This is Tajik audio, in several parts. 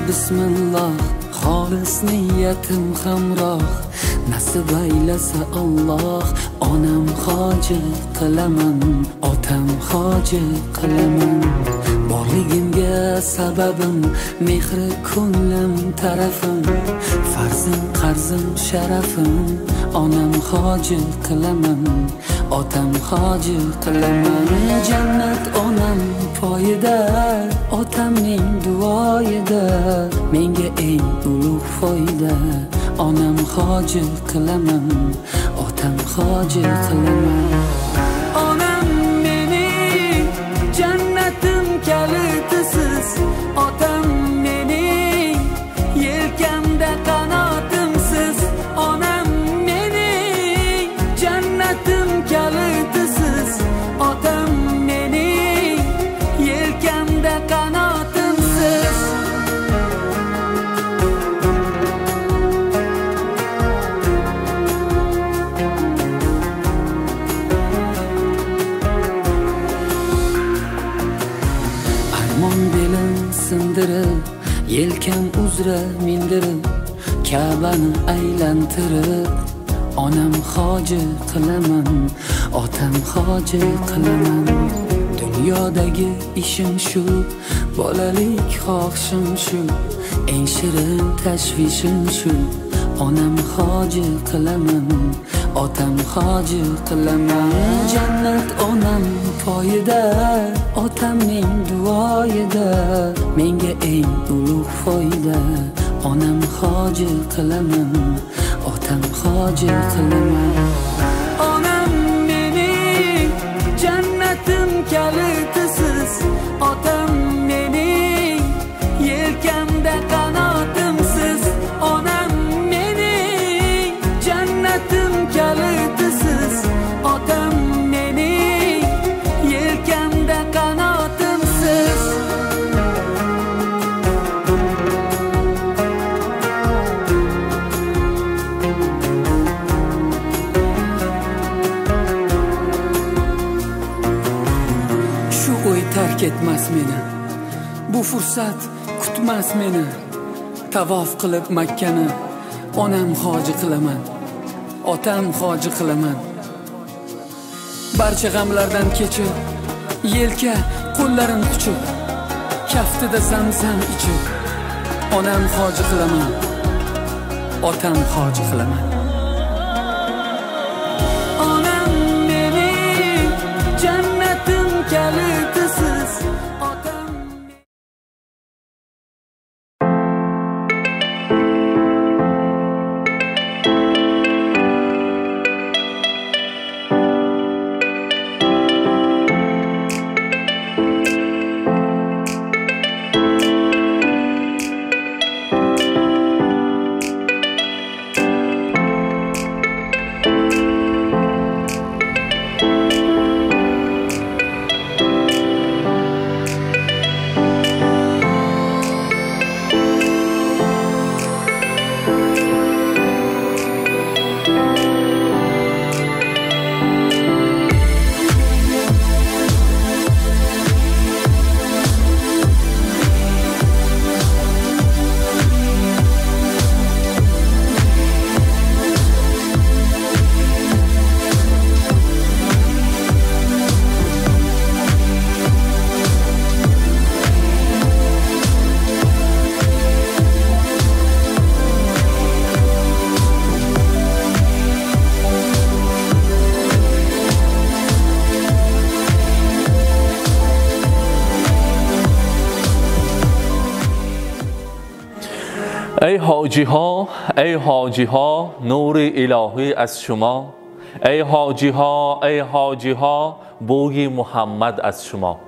Bismillah, xolis niyatim hamroh, nasib aylasa Alloh, onam hoji qilaman, otam hoji qilaman. Borligimga sababim, mehri ko'nglim tarafim, farzim qarzim sharafim, onam hoji qilaman, otam hoji qilaman. Jannat onam poyida, otamning duoyida, menga eng ulug' foyda, onam hoji qilaman, otam hoji qilaman. Onam mening jannatim kalitisiz, otam mening yelkamda qanotimsiz, onam mening jannatim kalitisiz, otam mening yelkamda qanotimsiz. Armon belim sindirib, yelkam uzra mindirib, Ka'bani aylantirib, onam hoji qilaman, otam hoji qilaman. Dunyodagi ishim shu, bolalik xohishim shu, eng shirin tashvishim shu, onam hoji qilaman, otam hoji qilaman. Jannat onam poyida, otamning duoyida, menga eng ulug' foyda, onam hoji qilaman, otam hoji qilaman. Onam mening jannatim kalitisiz, otam mening yelkamda qanotimsiz, onam mening jannatim kalitisiz, otam mening yelkamda qanotimsiz. Shu o'y tark etmas meni, bu fursat kutmas meni, tavof qilib Makkani, onam hoji qilaman, otam hoji qilaman. Barcha g'amlardan kechib, yelka qo'llarim quchib, kaftida zamzam ichib, onam hoji qilaman, otam hoji qilaman. Onam mening jannatim kalitisiz, otam. ای حاجی ها، ای حاجی ها، نور الهی از شما. ای حاجی ها، ای حاجی ها، بوی محمد از شما.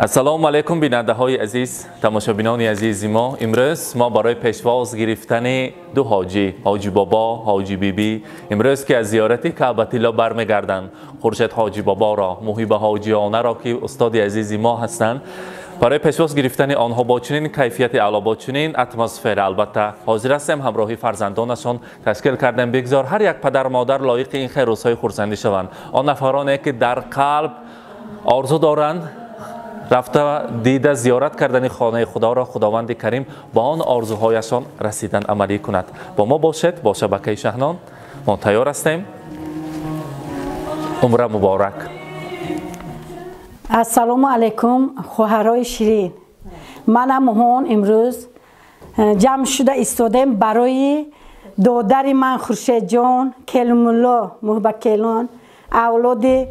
السلام علیکم بیننده های عزیز، تماشابینان عزیز ما. امروز ما برای پیشواز گرفتن دو حاجی، حاجی بابا، حاجی بیبی، امروز که از زیارت کعبة الله برمیگردند، خورشید حاجی بابا را، محیب حاجیانه را که استاد عزیز ما هستند، Барои пешвоз гирифтани онҳо бо чунин кайфияти аъло, бо чунин атмосфера албатта ҳозир ҳастем, ҳамроҳи фарзандонашон ташкил кардем. Бигзор ҳар як падар модар лоиқи ин хел рӯзҳои хурсандӣ шаванд. Он нафароне ки дар қалб орзу доранд рафта дида зиёрат кардани хонаи худоро, худованди карим ба он орзуҳояшон расидан амалӣ кунад. Бо мо бошед, бо шабакаи Шаҳнон. Мо тайёр ҳастем. Умра муборак. Ассалому алайкум, хоҳарои ширин. Манам ҳон имрӯз ҷамъ шуда истодем барои додари ман Хуршедҷон Келмулло Муҳбакелон, авлоди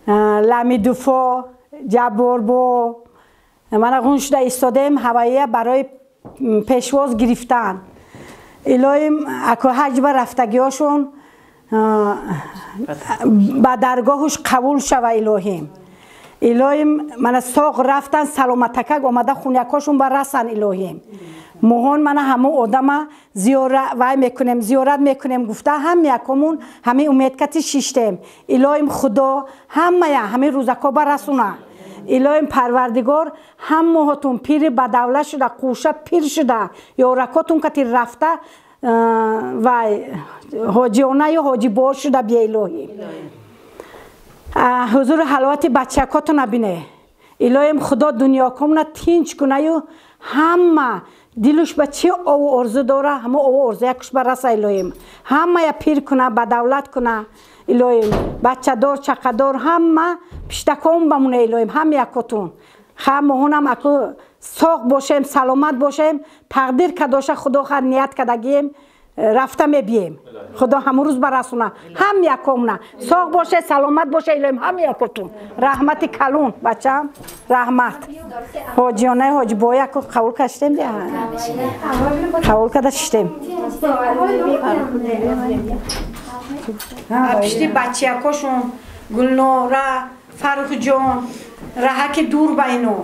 Ламидуфо Ҷабборбо. Мана ғун шуда истодем ҳавайя барои пешвоз гирифтан. Илоҳим аку ҳаҷба рафтагиҳошон ба даргоҳуш қабул шава. Илоҳим, илоҳим, мана соғ рафтан, саломатакак омада хунякошон ба расан. Илоҳим, моҳон мана ҳамо одама зиёра вай мекунем, зиёрат мекунем гуфта ҳам якомун ҳамин умедкати шиштем. Илоҳим, худо ҳамая ҳамин рӯзако ба расуна. Илоҳим парвардигор ҳамаҳотун пири бадавлат шуда, қӯша пир шуда, ёракотун кати рафта вай ҳоҷиона ё ҳоҷибо шуда бия. Илоҳим, ҳузури ҳаловати бачакотона бине. Илоҳим, худо дунёкомна тинч кунаю ҳама дилуш ба чӣ ову орзу дора, ҳамо ову орзуякуш ба раса. Илоҳим, ҳамая пир куна, бадавлат куна. Илоҳим, бачадор чақадор ҳама пиштаком бамуна. Илоҳим, ҳама якотун ха моҳонам аку соғ бошем, саломат бошем. Тақдир кадоша худо ха ният кадагием, рафта мебием. Худо ҳамон рӯз барасуна ҳам якомна. Соғ боше, саломат боше. Илоҳим, ҳам якотун раҳмати калун. Бачам, раҳмат. Ҳоҷиёнаи ҳоҷибояку қабул каштем, қабул када шиштем. Пишти бачиякошон Гулнора, Фаррухҷон раҳаки дур ба ино.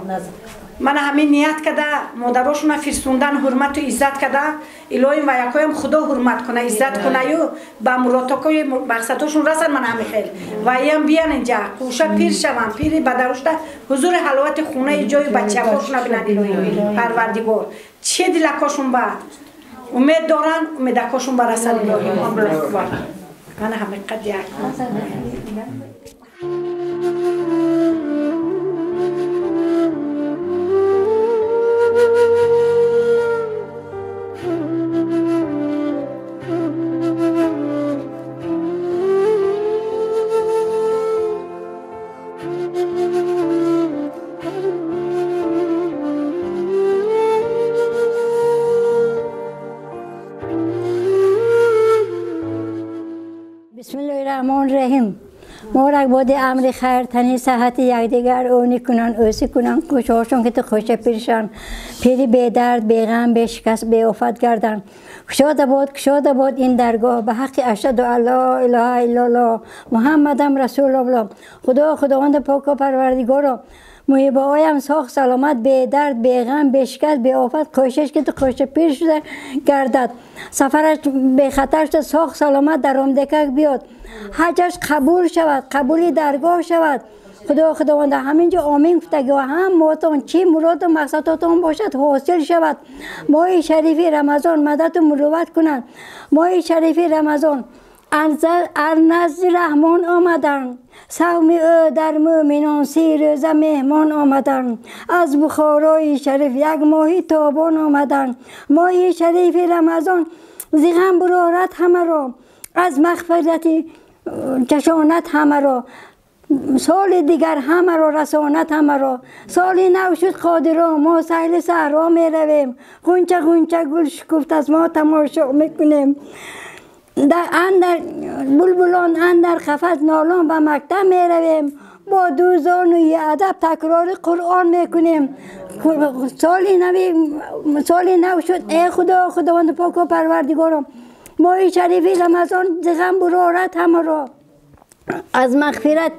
Мана ҳамин ният када модарошона фирсундан, ҳурмату иззат када. Илоҳим ва якоям худо ҳурмат куна, иззат кунаю ба муродҳои мақсадҳошон расанд. Мана ҳамин хел ва иям биян инҷа, қӯша пир шаванд, пири бадарушта ҳузури ҳаловати хонаи ҷои бачакошона бинанд. Илоҳим парвардигор, чӣ дилакошон ба умед доранд, умедакошон барасад. Илоҳим, Аллоҳу акбар. Мана ҳамин қад як. Муборак боди амри хайр, тани саҳати якдигар ӯни кунан, ӯси кунан, кӯшошон ки ту хӯша пиршан, пири бедард, беғам, бешикаст, беофат гардан. Кушода бод, кушода бод ин даргоҳ ба ҳаққи ашҳаду алло илоҳа иллаллоҳ Муҳаммадам расулуллоҳ. Худо худованди поку парвардигоро, муҳибаоям соғ саломат, бедард, беғам, бешикаст, беофат, кӯшиш ки ту хӯша пир шуда гардад, сафараш бехатар шуда соғ саломат дар омдекак биёд, ҳаҷаш қабул шавад, қабули даргоҳ шавад. Худо худованда ҳамин ҷо омин гуфтагиҳо ҳам мотон чӣ муроду мақсадотон бошад ҳосил шавад. Моҳи шарифи Рамазон мададу мурувват кунад. Моҳи шарифи Рамазон аз назди Раҳмон омаданд, савми ӯ дар мӯъминон 30 рӯза меҳмон омаданд. Аз Бухорои шариф як моҳи тобон омаданд. Моҳи шарифи Рамазон зи ғам бурорад ҳамаро, аз мағфирати чашонад ҳамаро, соли дигар ҳамаро расонад ҳамаро. Соли нав шуд қодиро, мо сайли саҳро меравем, ғунча ғунча гул шукуфт аз мо тамошо мекунем. Андар булбулон андар қафас нолон ба мактаб меравем, бо ду зонуи адаб такрори Қуръон мекунем. Соли нав шуд, э худо худованди поку парвардигором, моҳи шарифи Рамазон зи ғам бурорад ҳамаро, аз мағфират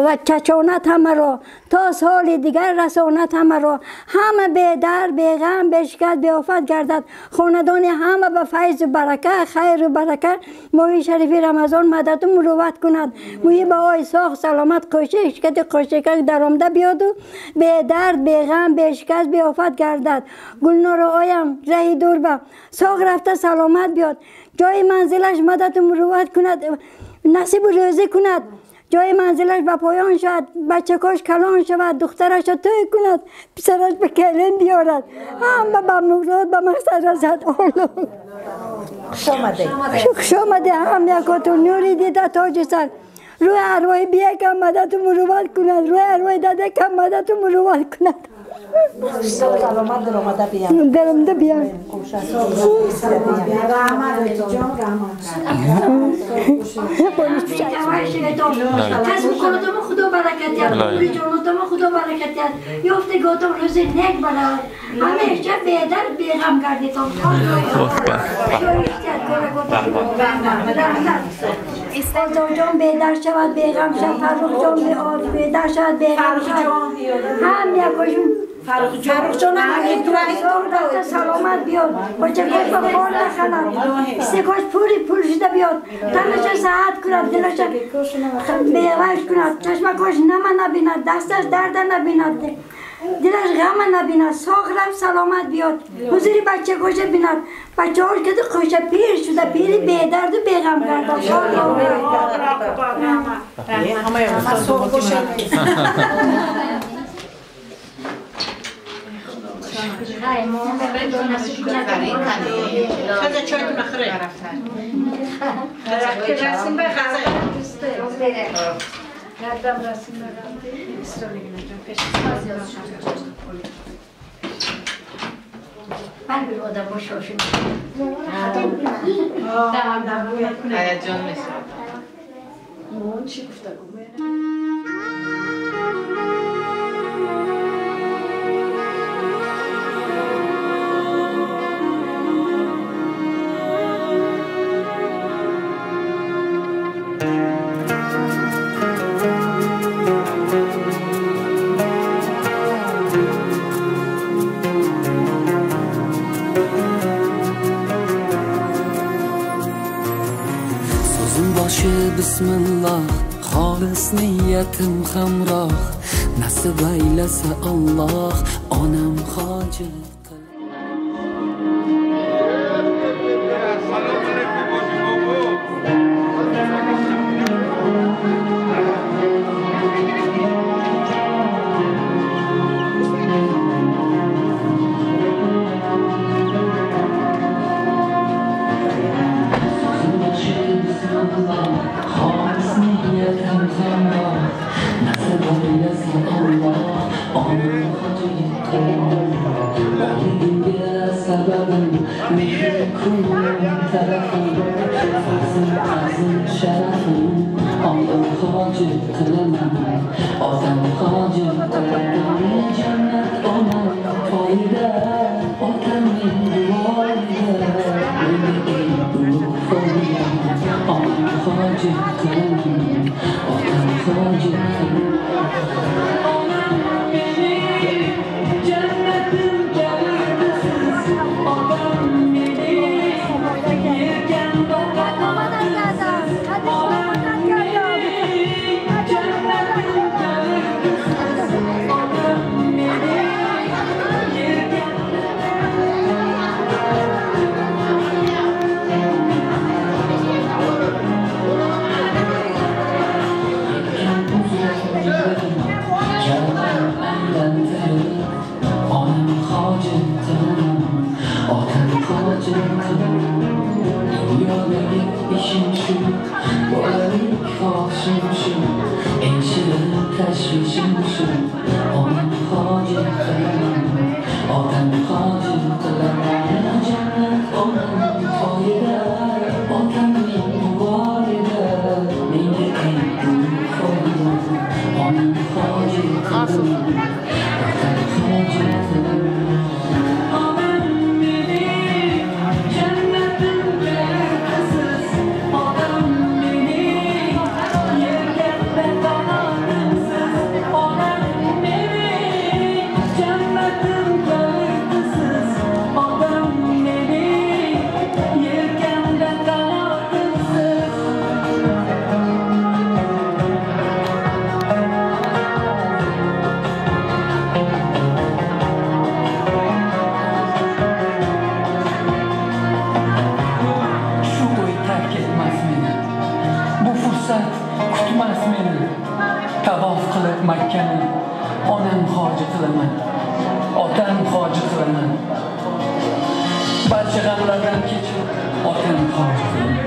و چچانت همه را تا سال دیگر رسانت همه را همه به در به غم به شکست به آفت گردد خاندان همه به فیض و برکه خیر و برکه ماه شریف رمضان مدد و مروت کند موی به آی ساخ سلامت خوشی شکت خوشی درآمده بیاد و به درد به غم به شکست به آفت گردد گلنار آیم رهی دور به ساخ رفته سلامت بیاد جای منزلش مدد و مروت کند نصیب و روزی کند جای منزلش به پایان شد بچه کاش کلان شود دخترش توی کند پسرش به کلم بیارد هم به مراد به مقصد رسد. خوش آمده خوش آمده هم یکاتون نوری دیده تاج سر روی ارواح بیه کم مدد و مروت کند روی ارواح داده کم مدد و مروت کند. سلامت درآمده بیام درآمده بیام. کسب کارتم خدا برکت دهد، پول جانتم خدا برکت دهد، یافتگاتم روز نیک برود، همیشه بیدر بیغم گردیدم. آزاد جان بیدر شود بیغم شد، فرخ جان بیدر شود بیغم شد، هم یکاشون فرخ جان هم سلامت بیاد، بچه کاش به خار نخلد، سکاش پوری پول شده بیاد، تنش صحت کند، دلش بیوش کند، چشمکاش نمه نبیند، دستش درد نبیند، دلش غم نبیند، ساغ رفت سلامت بیاد، حضور بچه کاش بیند، بچه هاش که خوش پیر شده، پیری بیدرد و بیغم کرده. Bismillah, xolis niyatim hamroh, nasib aylasa Alloh, onam hoji. Barcha g'amlardan kechib otam hoji qilaman.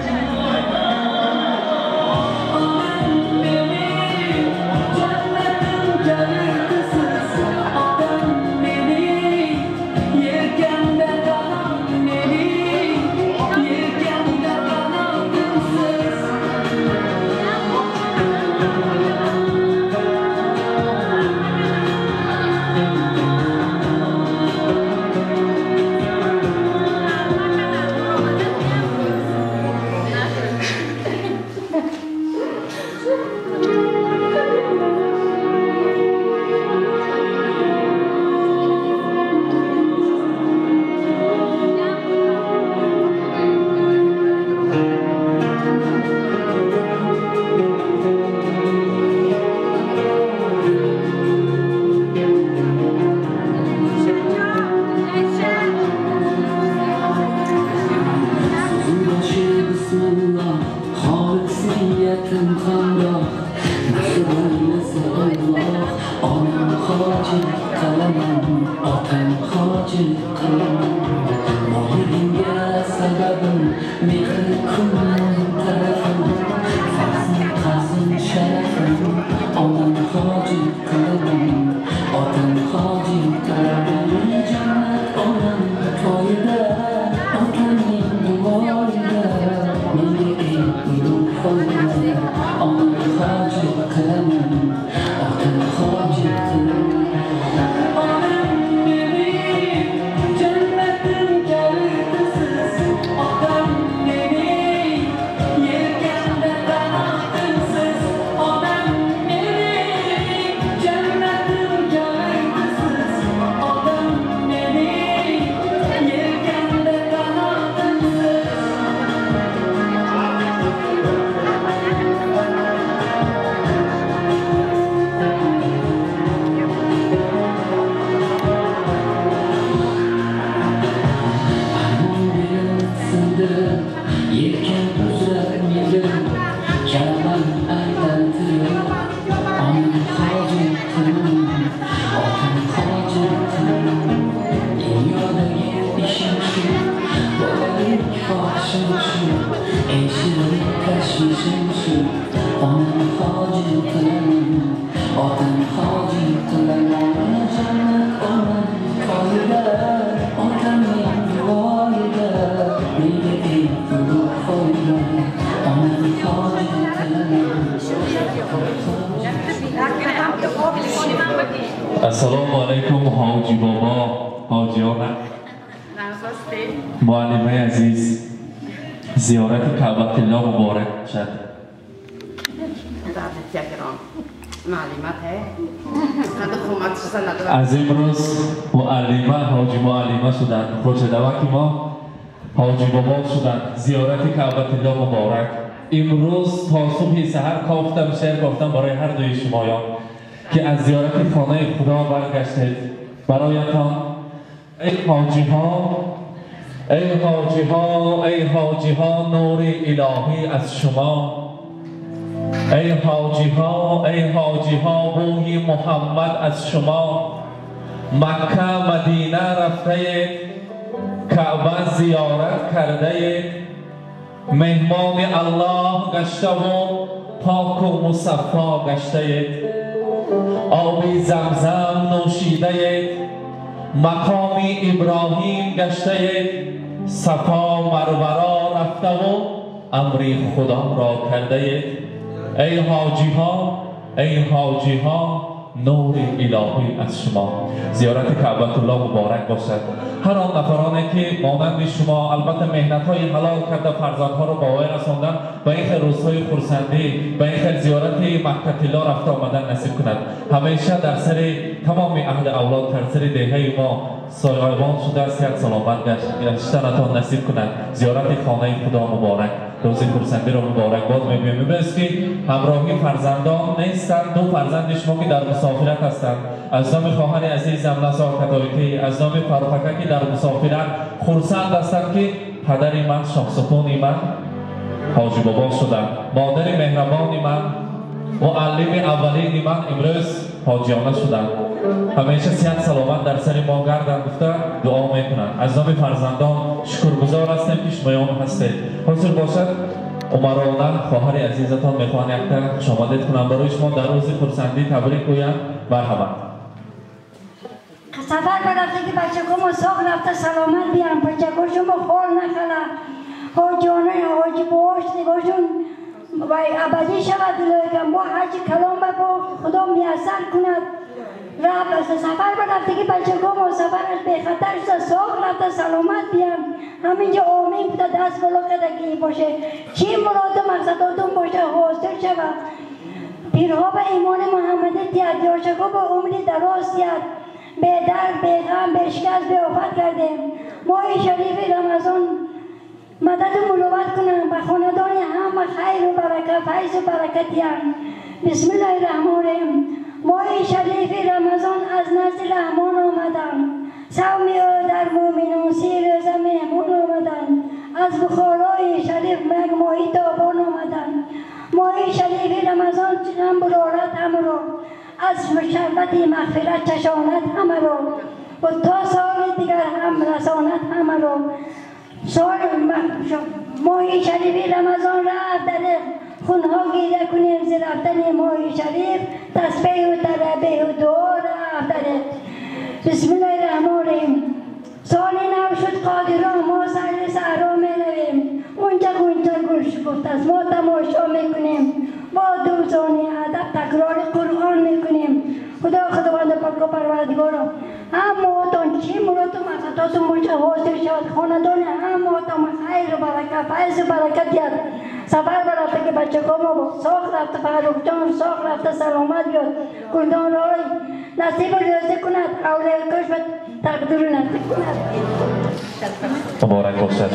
السلام علیکم حاجی بابا، حاجیان، معلمه عزیز، زیارت کعبة الله مبارک شد. از امروز معلمه حاجی معلمه شدند، خوشدوک ما حاجی بابا شدند. زیارت کعبة الله مبارک. امروز تا صبح سحر کافتم، شعر گفتم برای هر دوی شمایان که از زیارت خانه خدا برگشتید. برایتان ای حاجی ها، ای حاجی ها، ای حاجی ها، نور الهی از شما. ای حاجی ها، ای حاجی ها، بوی محمد از شما. مکه مدینه رفته، کعبه زیارت کرده، مهمان الله گشته و پاک و مصفا گشته، آبی زمزم نوشیده، مقام ابراهیم گشته، صفا مروه رفته و امر خدا را کرده. ای حاجی ها، ای حاجی ها، نور الهی از شما. زیارت کعبة الله مبارک باشد. هر آن نفرانی که مانند شما البته محنت های حلال کرده، فرزندها رو به وای رساندن و این خیل روزهای خرسندی و این خیل زیارت مکة الله رفته آمدن نصیب کند. همیشه در سر تمام اهل اولاد، در سر دهه ما سایبان شده است. یک سلامت گشتنتان نصیب کند. زیارت خانه خدا مبارک، روز خرسندی را مبارک باد میگویم. میبینید که همراهی فرزندان نیستند، دو فرزند شما که در مسافرت هستند. از نام خواهر عزیزم نزار کتایتی، از نام فرخکه که در مسافرت خرسند هستند که پدر من، شاهستون من، حاجی بابا شدند. مادر مهربان من، معلم اولین من امروز حاجیانه شدند. ҳамеша сиҳат саломат дар сари мо гарданд гуфта дуо мекунанд. Аз номи фарзандон шукргузор ҳастем ки шумоён ҳастед. Ҳозир бошад Умарона хоҳари азизатон мехоҳанд якта хушомадед кунанд, барои шумо дар рӯзи хурсандӣ табрик гӯянд. Марҳабат. Сафар барафта ки бачакомо соғ рафта саломат биям, бачакошумо хол нахала, ҳоҷиёнаи ҳоҷи бош нигоҳшун вай абадӣ шавад. Илоҳикам бо ҳаҷи калом ба бо Худо муяссар кунад. Сафар барафта ки бачакомо сафараш бехатар шуда соғ рафта саломат биям. Ҳаминҷо омин гуфта даст боло карда ки боше чӣ муроду мақсадотун боша ҳозир шавад. Пирҳо ба имони Муҳаммадӣ диҳад, ёшако ба умри дароз диҳад. Бедард, беғам, бешикаст, беофат кардем. Моҳи шарифи Рамазон мададу мурувват кунам, ба хонадони ҳама хайру барака, файзу барака диҳам. Бисмиллаҳи раҳмони раҳим. Моҳи шарифи Рамазон аз назди Раҳмон омадам. Савми ӯ дар мӯминон 30 рӯза меҳмон омадам. Аз Бухорои шариф як моҳи тобон омадам. Моҳи шарифи Рамазон ғам бурорад ҳамаро, аз шарбати мағфират чашонад ҳамаро ва то соли дигар ҳам расонад ҳамаро. Моҳи шарифи Рамазон рафт дар хунҳо гиря кунем зи рафтани моҳи шариф, тасбеҳу тарабеҳу дуо рафт дар. Бисмиллаҳи раҳмони раҳим. Соли нав шуд қодирон, мо сайри саҳро меравем. Унҷа ғунча гул шукуфтааст, мо тамошо мекунем. Бо дӯстони адаб такрори Қуръон мекунем. Худо Худованду Поку Парвардигоро, ҳамаотон чӣ муроду мақсадотон боша ҳозир шавад. Хонадони ҳамаотон хайру барака, файзу барака диҳад. Сафар барафта ки бачакомо соғ рафта, Фаррухҷон соғ рафта саломат биёд. Гулдонҳои насибу рӯзӣ кунад, авлиёкош ва тақдиру насиб кунад. Муборак бошад.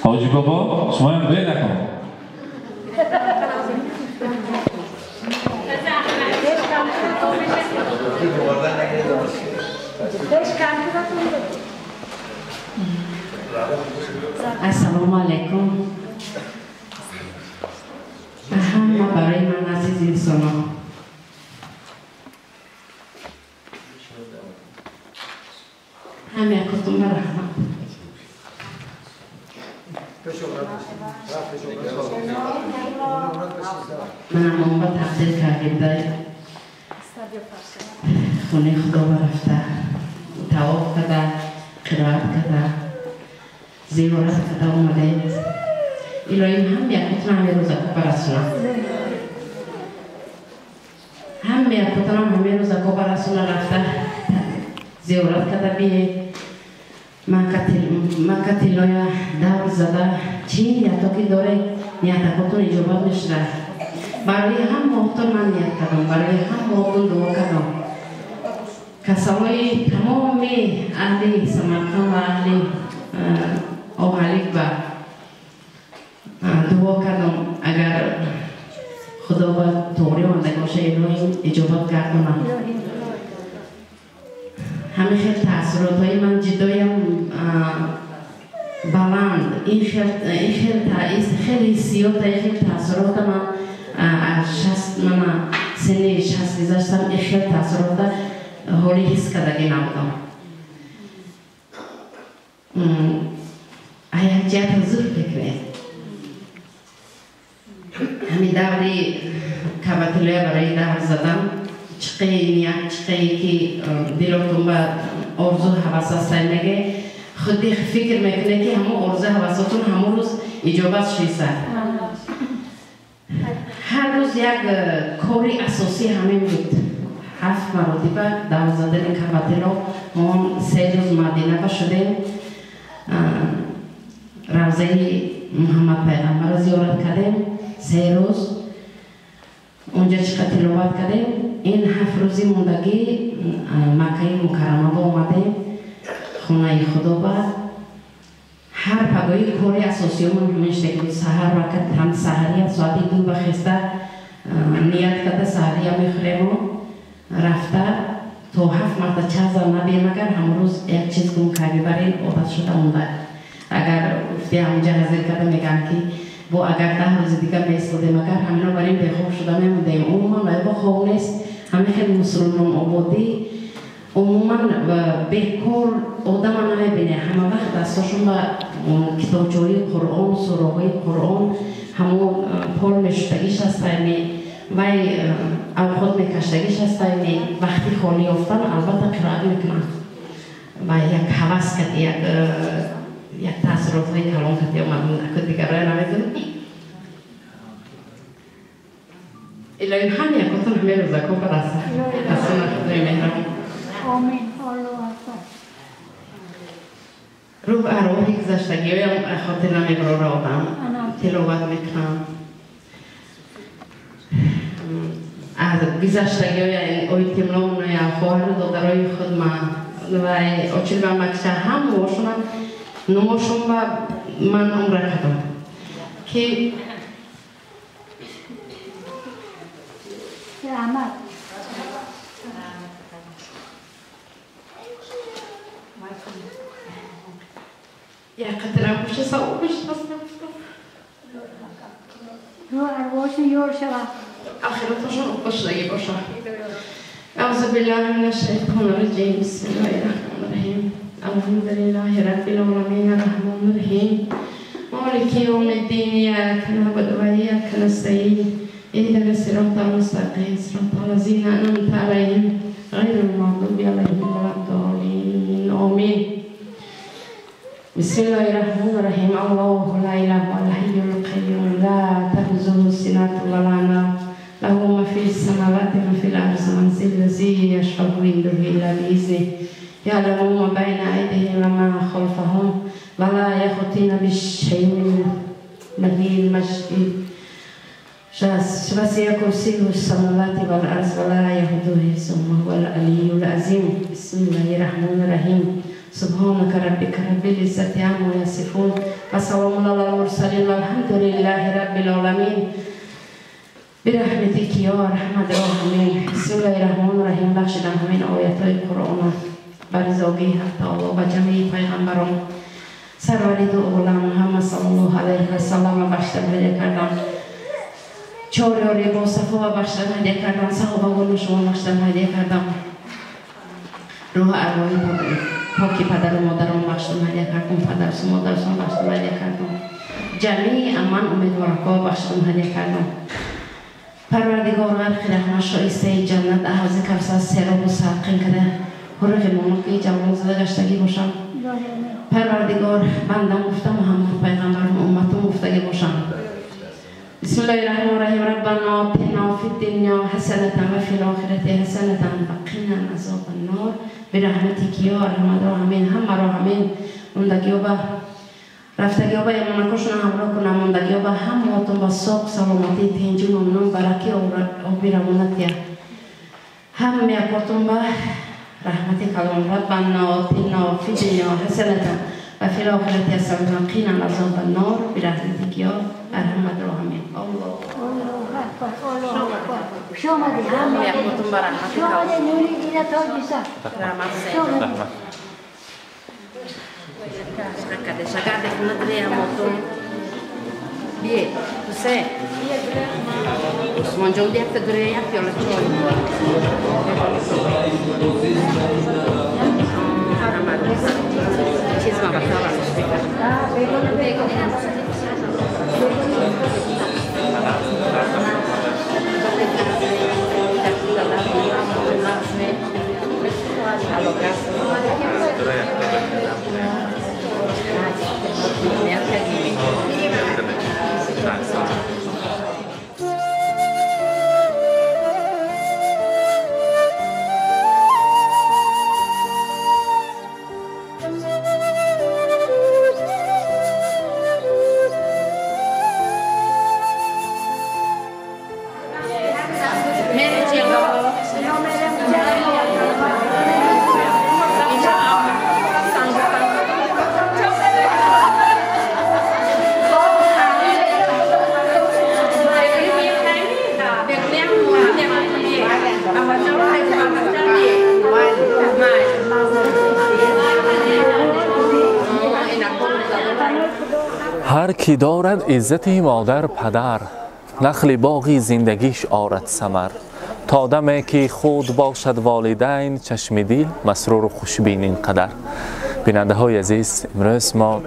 ҳоҷи бобо шумоям дуе накун. Ассалому алайкум. Ҳама барои ман азиз инсонҳо. Ҳама якотон ба раҳмат. Манам он ба тақдир кардем дар хонаи Худо рафта, тавоф карда, қироат карда, зиёрат карда омадем. Илоҳим ҳам якотон ҳамин рӯзако барасонад. Ҳам якотонам ҳамин рӯзако барасонад, рафта зиёрат карда биед. Макка тиллоя давр зада, чӣ ниято ки доре, ниятакотон иҷобат мешуда. Барои ҳамаотон ман ният кардам, барои ҳамаотон дуо кардам. Касалои тамоми аҳли Самарқанд ва аҳли Оғалик ба дуо кардам, агар Худо ба тоғрӣ омада боша, илоҳим иҷобат гардонад. ҳамин хел таассуротҳои ман ҷидоям баланд, ин хел ҳиссиёта, ин хел таассурота ман аз мана синни 60 гузаштам, ин хел таассурота ҳоли ҳис кардагӣ набудам. Як ҷиҳат ҳузур мекунед. Ҳамин даври Кабатилоя барои давр задам, чиқаи ният, чиқае ки дилотон ба орзу ҳавас ҳастай меге, худи фикр мекунед ки ҳамон орзу ҳавасотон ҳамон рӯз иҷобат шиса. Ҳар рӯз як кори асосӣ ҳамин буд. 7 маротиба давр задани Кабатило. Мо 3 рӯз Мадина ба шудем, равзаи Муҳаммад пайғамбарро зиёрат кардем 3 рӯз, унҷа чиқа тиловат кардем. Ин 7 рӯзи мондагӣ Маккаи Мукаррама ба омадем, хонаи Худо ба. Ҳар пагоҳи кори асосиёмон ҳамин шуда ки саҳар вақт ҳам саҳария соати 2 ба хеста ният карда саҳария мехӯрему рафта то 7 марта чаза набием, агар ҳамон рӯз як чиз гум кард мебарем, одат шуда монда. Агар гуфти ҳамонҷа ҳазир карда мегӯям ки бо агар 10 рӯзи дига меистодем, агар ҳамино барем бехоб шуда мемондем. Умуман бо хоб нест, ҳамин хел мусулмон ободӣ умуман бекор одама намебине. Ҳама вақт дастошон ба китобчаҳои Қуръон, сураҳои Қуръон ҳамон пол мешудагиш ҳастайми, вай авқот мекаштагиш ҳастайми. Вақти холӣ ёфтан албатта қироат мекунанд ва як ҳавас кад, як таассуротҳои калон кад омадам, аку дигарое намедонам. Илоҳи ҳам якотон ҳамин рӯзако бараса. Расула Худои меҳрабон. Омин. Аллоҳу акбар. Рӯҳ арвоҳи гузаштагиҳоям хотир намебарора одам. Тиловат мекунам. Аз гузаштагиҳоя ойтимломноя, хоҳару додарои худ ман ва очил ба макша ҳамаошонам номошон ба ман умра кардам ки раҳмат. Як қатра боша савобиш ҳастам. Рӯҳ арвоҳашон ёр шавад. Ахираташон уқбашудагӣ бошад. أعوذ بالله من الشيطان الرجيم. بسم الله الرحمن الرحيم. الحمد لله رب العالمين الرحمن الرحيم مالك يوم الدين إياك نعبد وإياك نستعين اهدنا الصراط المستقيم صراط الذين أنعمت عليهم غير المغضوب عليهم ولا الضالين آمين. بسم الله الرحمن الرحيم. الله لا إله إلا الحي القيوم لا تأخذه سنة ولا نوم له ما في السماوات وما في الأرض من ذا الذي يشفع عنده إلا بإذنه يعلم ما بين أيديهم وما خلفهم ولا يحيطون بشيء من علمه وسع كرسيه السماوات والأرض ولا يؤوده حفظهما وهو العلي العظيم. بسم الله الرحمن الرحيم. سبحانك ربك رب العزة عما يصفون وسلام على المرسلين والحمد لله رب العالمين. برحمتك يا أرحم الراحمين. بسم الله الرحمن الرحیم. بخشیدم همین آیت های قرآن بر زاگی حق تعالی و جمعی پیغمبران سروری دو عالم محمد صلی الله علیه و سلم بخشیدم هدیه کردم. چهار یاری با صفا و بخشیدم هدیه کردم. صحابه شما بخشیدم هدیه کردم. روح ارواحی پاکی پدر و مادرم بخشیدم هدیه کردم. پدر و مادرشون بخشیدم هدیه کردم. جمعی امن امیدوارکا بخشیدم هدیه کردم. پروردگار غرق رحمت شایسته جنت احوز کوثر سیراب و سرقین کرده حرق مملکه جوان زده گشتگی باشم. پروردگار بندم گفته محمد پیغمبرم امتم گفتگی باشم. بسم الله الرحمن الرحیم. ربنا آتنا فی الدنیا حسنة و فی الآخرة حسنة وقنا عذاب النار برحمتک یا ارحم الراحمین. همه راحمین موندگی با رفتگی با امانکاشون همراه کنم. موندگی با همهاتون با صاف سلامتی تنجی ممنون برکی آبی روانت همه اکاتون با رحمت کلام. ربنا آتنا فی الدنیا حسنة و فی الآخرة حسنة وقنا عذاب النار برحمتک یا ارحم الراحمین. الله. Хуш омадӣ, хуш омадӣ, нури дида тоҷиса. Раҳмат. Usmonjon deyapti, duryapti, yo'la choy. Ҳар ки дорад иззати модар падар, нахли боғи зиндагиш орад самар. То даме ки худ бошад волидайн, чашми дил масруру хушбин ин қадар. Бинандаҳои азиз, имрӯз мо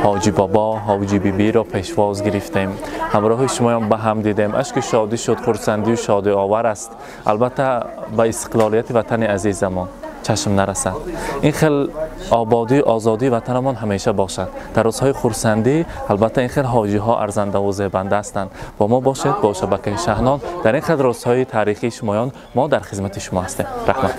ҳоҷи бобо, ҳоҷи бибиро пешвоз гирифтем, ҳамроҳи шумоям ба ҳам дидем. Ашки шодӣ шуд, хурсандию шодиовар аст. Албатта ба истиқлолияти ватани азизамон чашм нарасад. Ин хел ободию озодии ватанамон ҳамеша бошад. Дар рӯзҳои хурсандӣ албатта ин хел ҳоҷиҳо арзандаву зебанда ҳастанд. Бо мо бошед, бо шабакаи Шаҳнон. Дар ин хел рӯзҳои таърихии шумоён мо дар хизмати шумо ҳастем. Раҳмат.